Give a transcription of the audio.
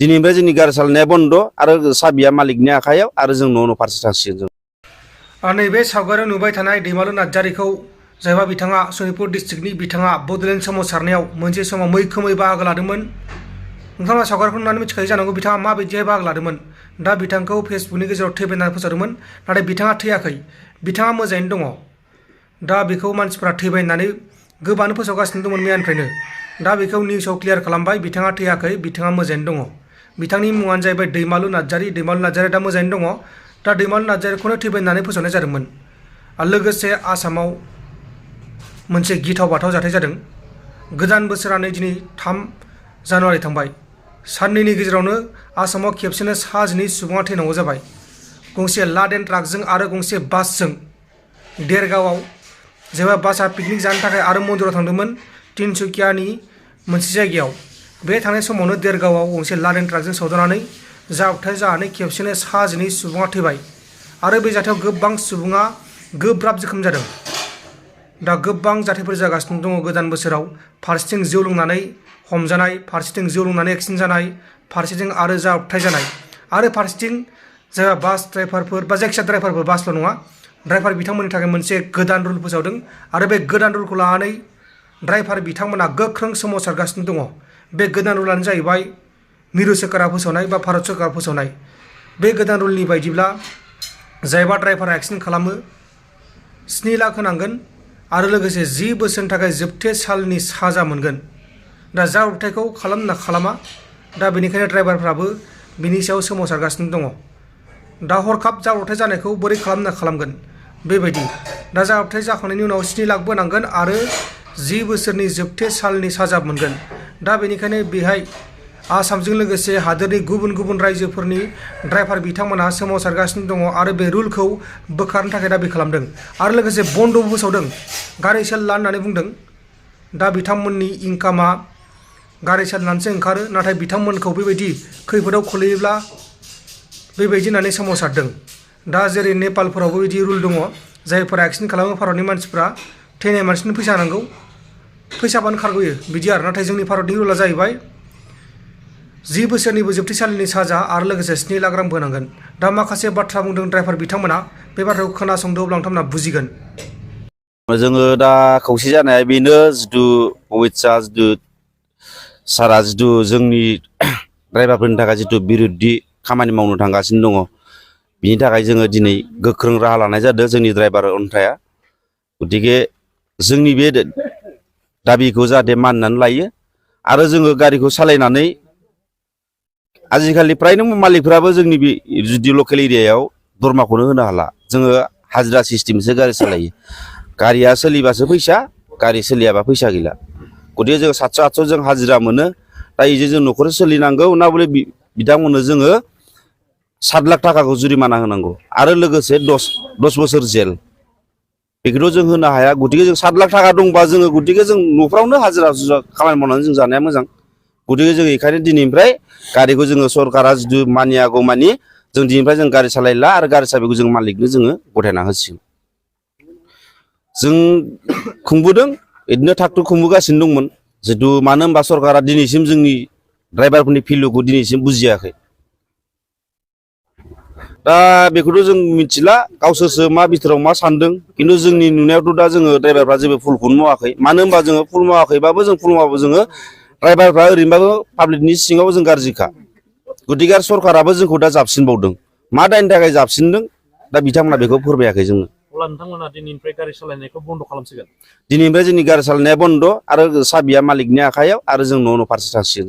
दिनैनिफ्राय जोंनि गारि सालायनाया बन्द आरो साबिया मालिकनि आखायाव आरो जों न' फारसे थांसिगोन जों। नैबे सावगारियाव नुबाय थानाय दैमालु नार्जारिखौ जायबा बिथाङा सनितपुर डिस्ट्रिक्टनि बिथाङा बड'लेण्ड सोमावसारनायाव मोनसे समाव मैखोमै बाहागो लादोंमोन। नोंथाङा सावगारिखौ नुनानै मिथिखायो जानांगौ बिथाङा माबायदिहाय बाहागो लादोंमोन। दा बिथांखौ फेसबुकनि गेजेराव थैबाय होननानै फोसावदोंमोन, नाथाय बिथाङा थैयाखै, बिथाङा मोजाङैनो दङ। दा बेखौ मानसिफ्रा थैबाय होननानै गोबाङानो फोसावगासिनो दंमोन मैयानिफ्रायनो। दा बेखौ निउसाव क्लियार खालामबाय, बिथाङा थैयाखै, बिथाङा मोजाङैनो दङ। बिथांनि मुङानो जाहैबाय दैमालु नार्जारि। दैमालु नार्जारिया दा मोजाङैनो दङ। दा दैमालु नार्जारिखौनो थैबाय होननानै फोसावनाय जादोंमोन। लोगोसे आसामाव मोनसे गिथाव बाथाव जाथाय जादों। गोदान बोसोरानो दिनै 3 जानुवारि थांबाय। साननैनि गेजेरावनो आसामाव खेबसेनो 7 सुबुङा थैनांगौ जाबाय। गंसे लादेन ट्राकजों आरो गंसे बासजों देरगावआव जेब्ला बासआ पिकनिक जानो थाखाय आरो मन्दिराव थांदोंमोन तिनसुकियानि मोनसे जायगायाव। बे थांनाय समावनो देरगावआव गंसे लादेन ट्राकजों सौदावनानै जाब्रबथाय जानानै खेबसेनो 7 सुबुङा थैबाय आरो बे जाथायाव गोबां सुबुङा गोब्राब जोखोम जादों। दा गोबां जाथायफोर जागासिनो दङ गोदान बोसोराव। फारसेथिं जौ लोंनानै हमजानाय, फारसेथिं जौ लोंनानै एक्सिडेन्ट जानाय, फारसेथिं आरो जाब्रबथाय जानाय, आरो फारसेथिं जायबा बास ड्राइभारफोर बा जायखिजाया ड्राइभारफोर, बासल' नङा, ड्राइभार बिथांमोननि थाखाय मोनसे गोदान रुल फोसावदों आरो बे गोदान रुलखौ लानानै ड्राइभार बिथांमोना गोख्रों सोमावसारगासिनो दङ। बे गोदान रुलानो जाहैबाय मिरु सोरखारा फोसावनाय बा भारत सोरखारा फोसावनाय। बे गोदान रुलनि बायदिब्ला जायबा ड्राइभारा एक्सिडेन्ट खालामो 7 लाख होनांगोन आरो लोगोसे 10 बोसोरनि थाखाय जोबथेसालिनि साजा मोनगोन। दा जाब्रबथायखौ खालामना खालामा, दा बेनिखायनो ड्राइभारफ्राबो बिनि सायाव सोमावसारगासिनो दङ। दा हरखाब जाब्रबथाय जानायखौ बोरै खालामना खालामगोन बेबायदि। दा जाब्रबथाय जाखांनायनि उनाव 7 लाख बोनांगोन आरो 10 बोसोरनि जोबथेसालिनि साजा मोनगोन। दा बेनिखायनो बेहाय आसामजों लोगोसे हादोरनि गुबुन गुबुन रायजोफोरनि ड्राइभार बिथांमोना सोमावसारगासिनो दङ आरो बे रुलखौ बोखारनो थाखाय दाबि खालामदों आरो लोगोसे बन्द'बो फोसावदों, गारि सालायला होननानै बुंदों। दा बिथांमोननि इनकामा गारि सालायनानैसो ओंखारो, नाथाय बिथांमोनखौ बेबायदि खैफोदाव खोलैयोब्ला बेबायदि होननानै सोमावसारदों। दा जेरै नेपालफोरावबो बिदि रुल दङ, जायफोरा एक्सिडेन्ट खालामो भारतनि मानसिफ्रा थैनाय मानसिनो फैसा होनांगौ, फैसाबानो खारग'यो बिदि आरो। नाथाय जोंनि भारतनि रुला जाहैबाय 10 बोसोरनिबो जोबथेसालिनि साजा आरो लोगोसे 7 लाख रां होनांगोन। दा माखासे बाथ्रा बुंदों ड्राइभार बिथांमोना, बे बाथ्राखौ खोनासंदो अब्ला नोंथांमोना बुजिगोन। जोङो दा खौसे जानाया बेनो, जिथु अमित शाह जिथु सारा जिथु जोंनि ड्राइभारफोरनि थाखाय जिथु बिरुद्दि खामानि मावनो थांगासिनो दङ, बिनि थाखाय जोङो दिनै गोख्रों राहा लानाय जादों जोंनि ड्राइभार अन्थाया। गतिके जोंनि बे दाबिखौ जाहाथे मानिनानै लायो आरो जोङो गारिखौ सालायनानै आजिखालि फ्रायनो मालिकफ्राबो जोंनि बे जुदि लकेल एरियायाव दरमाखौनो होनो हाला। जोङो हाजिरा सिस्टेमसो गारि सालायो। गारिया सोलिबासो फैसा, गारि सोलियाबा फैसा गैला। गतिके जों 700-800 जों हाजिरा मोनो। दा इजों जों न'खर सोलिनांगौ ना बले बिथांमोननो जोङो 7 लाख थाखाखौ जुरिमाना होनांगौ आरो लोगोसे 10 बोसोर जेल, बेखौथ' जों होनो हाया। गतिके जों 7 लाख थाखा दंबा जोङो गतिके जों न'फ्रावनो हाजिरा खामानि मावनानै जों जानाया मोजां। गतिके जों बेखायनो दिनैनिफ्राय गारिखौ जोङो सरकारा जुदि मानियागौ मानि जों दिनैनिफ्राय जों गारि सालायला आरो गारि साबिखौ जों मालिकनो जोङो गथायना होसिगोन। जों खुंबोदों, बिदिनो थाग थुग खुंबोगासिनो दंमोन। जिथु मानो होनबा सरकारा दिनैसिम जोंनि ड्राइभारफोरनि भेलुखौ दिनैसिम बुजियाखै। दा बेखौथ' जों मिथिला गावसोरसो मा बिथोराव मा सानदों, खिन्थु जोंनि नुनायावथ' दा जोङो ड्राइभारफ्रा जेबो फुलखौनो मावाखै। मानो होनबा जोङो फुल मावाखैबाबो जों फुल मावाबो जोङो ड्राइभारफ्रा ओरैनोबाबो पाब्लिकनि सिङाव जों गाज्रिखा। गतिके सरकाराबो जोंखौ दा जाबसिनबावदों। मा दायनि थाखाय जाबसिनदों दा बिथांमोना बेखौ फोरमायाखै जोंनो। अब्ला नोंथांमोना दिनैनिफ्राय गारि सालायनायखौ बन्द' खालामसिगोन? दिनैनिफ्राय जोंनि गारि सालायनाया बन्द आरो साबिया मालिकनि आखायाव आरो जों न' फारसे थांसिगोन।